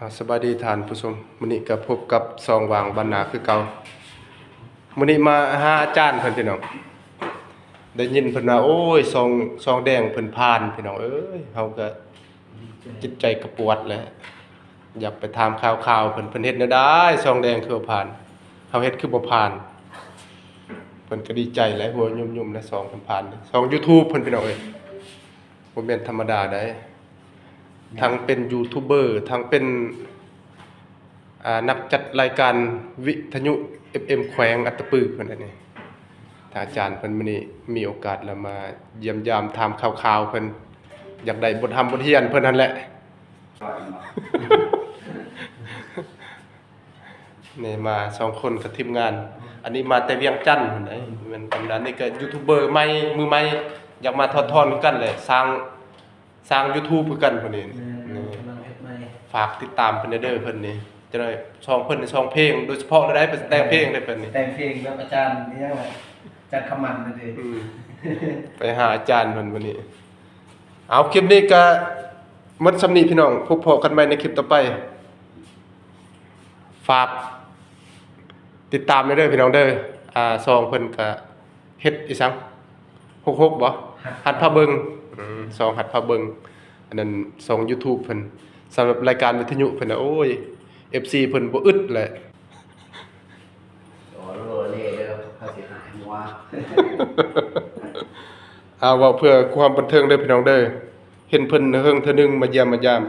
ອ່າ ສະບາຍດີທ່ານຜູ້ຊົມ, ມື້ນີ້ກໍພົບກັບຊ່ອງຫວ່າງບ້ານນາຄືເກົ່າ. ມື້ນີ້ມາຫາອາຈານເພິ່ນ ພີ່ນ້ອງ, ໄດ້ຍິນເພິ່ນວ່າ ໂອ້ຍ ຊ່ອງ ຊ່ອງແດງເພິ່ນຜ່ານ ພີ່ນ້ອງເອີຍ. ເຮົາກໍຈິດໃຈກະປວດແຫຼະ, ຢາກໄປຖາມຂ່າວໆເພິ່ນ, ເພິ່ນເຮັດແນວໃດຊ່ອງແດງຄືວ່າຜ່ານ, ເຮົາເຮັດຄືບໍ່ຜ່ານ. ເພິ່ນກໍດີໃຈແຫຼະ, ຫົວຫຍຸ່ມໆແຫຼະ, ຊ່ອງເພິ່ນຜ່ານ, ຊ່ອງຢູທູບເພິ່ນ ພີ່ນ້ອງເອີຍ. ບໍ່ແມ່ນທຳມະດາໃດ, ທັງເປັນຢູທູບເບີ ທັງເປັນ ອ່າ ນັກຈັດລາຍການວິທະຍຸເອັຟເອັມແຂວງອັດຕະປືເພິ່ນ ອັນນີ້. ທ່ານອາຈານເພິ່ນ ມື້ນີ້ມີໂອກາດລະມາຢ້ຽມຢາມຖາມຂ່າວໆເພິ່ນ, ຢາກໄດ້ບົດຮ່ຳບົດຮຽນເພິ່ນຫັ້ນແຫຼະ. ນີ້ມາສອງຄົນກັບທີມງານ, ອັນນີ້ມາແຕ່ວຽງຈັນພຸ້ນໃດ໋. ແມ່ນ ອັນນີ້ກໍຢູທູບເບີໃໝ່ ມືໃໝ່, ຢາກມາຖອດຖອນຄືກັນແຫຼະ, ສ້າງ ສ້າງຢູທູບຄືກັນຜູ້ນີ້. ແມ່ນ ນີ້ ກຳລັງເຮັດໃໝ່. ຝາກຕິດຕາມເພິ່ນແດ່ເດີ ເພິ່ນນີ້. ຈັກໜ້ອຍຊ່ອງເພິ່ນນີ້ ຊ່ອງເພງ ໂດຍສະເພາະເລີຍໃດ໋, ເພິ່ນແຕ່ງເພງເດ້ເພິ່ນນີ້, ແຕ່ງເພງແບບອາຈານອີຫຍັງແຫຼະ, ອາຈານຄຳໝັ້ນນັ້ນເດ້. ອືມ ໄປຫາອາຈານເພິ່ນມື້ນີ້. ເອົາ ຄລິບນີ້ກະໝົດສ່ຳນີ້ພີ່ນ້ອງ, ພົບພໍ້ກັນໃໝ່ໃນຄລິບຕໍ່ໄປ. ຝາກຕິດຕາມແດ່ເດີພີ່ນ້ອງເດີ. ອ່າ ຊ່ອງເພິ່ນກະເຮັດອີ່ສັງ ຫົກຫົກ ບໍ່? ຫັດພາເບິ່ງ. ອືມ ຊ່ອງຫັດພາເບິ່ງ, ອັນນັ້ນຊ່ອງຢູທູບເພິ່ນ. ສຳລັບລາຍການວິທະຍຸເພິ່ນນະ ໂອ້ຍ ເອັຟຊີເພິ່ນບໍ່ອຶດແຫຼະ. ໂອ້ໂຫຼເລເດີ ເຂົາຊິຫາຍຫົວ. ອ່າ ເວົ້າເພື່ອຄວາມບັນເທີງເດີພີ່ນ້ອງເດີ, ເຫັນເພິ່ນເຮິງເທື່ອໜຶ່ງ ມາຢ້ຽມມາຢາມ.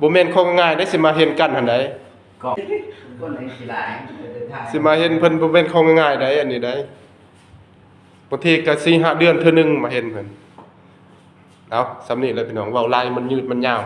ບໍ່ແມ່ນຂອງງ່າຍເດ້ ຊິມາເຫັນກັນຫັ້ນໃດ໋. ກໍຄົນໃຫ້ຂີ້ຫຼາຍ ຊິມາເຫັນເພິ່ນ ບໍ່ແມ່ນຂອງງ່າຍໃດ໋ ອັນນີ້ໃດ໋. ບາງທີກໍສີ່ຫ້າເດືອນເທື່ອໜຶ່ງມາເຫັນເພິ່ນ. ເອົາ ສ່ຳນີ້ແຫຼະພີ່ນ້ອງ, ເວົ້າຫຼາຍມັນຍືດມັນຍາວ.